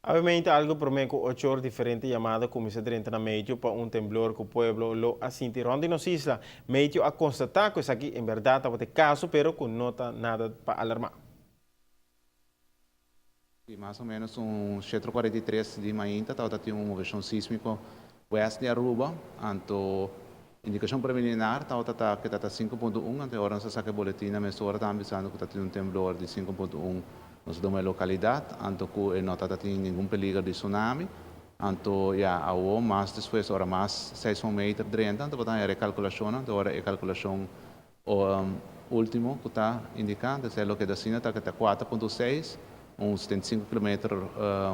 Obviamente algo prome cu 8 or diferente yamada a cuminsa drenta na Meteo pa un temblor cu pueblo lo a sinti rond di nos isla. Meteo a constata cu esaki en berdad tabata e caso pero cu no ta nada pa alarma. Di mas o menos un shetro cuarenta i tres di mainta tabata tin un moveshon sísmiko west di Aruba, anto indikashon preliminar tabata ta ke ta 5.1, anto e ora nos a saka e boletin na mesora taban bisando ku ta tin un temblor di 5.1. Nos a doma e lokalidat, anto ku e no tabata tin ningun peliger di tsunami, anto ya awo mas despues ora mas seismometer drenta anto bo ta haña rekalkulashonnan, anto ora e kalkulashon Ultimo cu ta indica ta ser loke ta asina ta cu ta 4.6, un 75 kilometer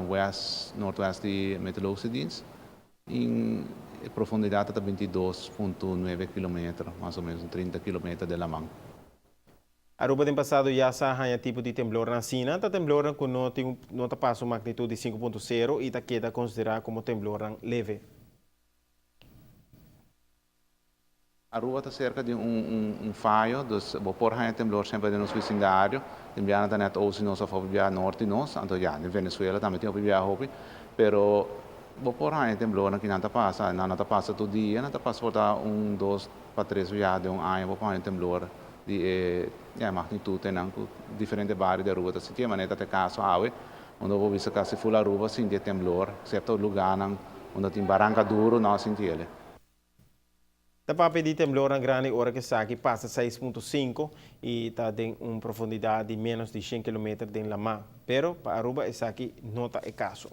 west noordwest di Meteorologische Dienst y e profundidad ta 22.9 kilometer, mas o menos un 30 kilometer den laman. Aruba den pasado ya sa haña tipo di temblornan asina. Ta temblornan cu no tin no ta pasa un magnitud di 5.0 y ta keda considera como temblornan leve. Aruba ta cerca di un fayo, dus bo por haña temblor semper den nos vecindario. Den biaha ta net oost di nos of hopi biaha noord di nos, anto ya den Venezuela tambe tin hopi biaha hopi, pero bo por haña temblornan ki nan ta pasa, nan no ta pasa tur dia, nan ta pasa por ta un, dos pa tres biaha den un aña bo por haña un temblor di e ya magnitud einan ku diferente bario di Aruba ta sinti. E manera ta e caso awe, unda bo bisa casi full Aruba sinti e temblor, excepto lugarnan unda tin baranca duro no a sinti ele. Ta papia di temblornan grandi ora ku esaki pasa 6.5 i ta den un profundidat di ménos di 100 kilometer den lamá. Pero pa Aruba esaki no ta e kaso.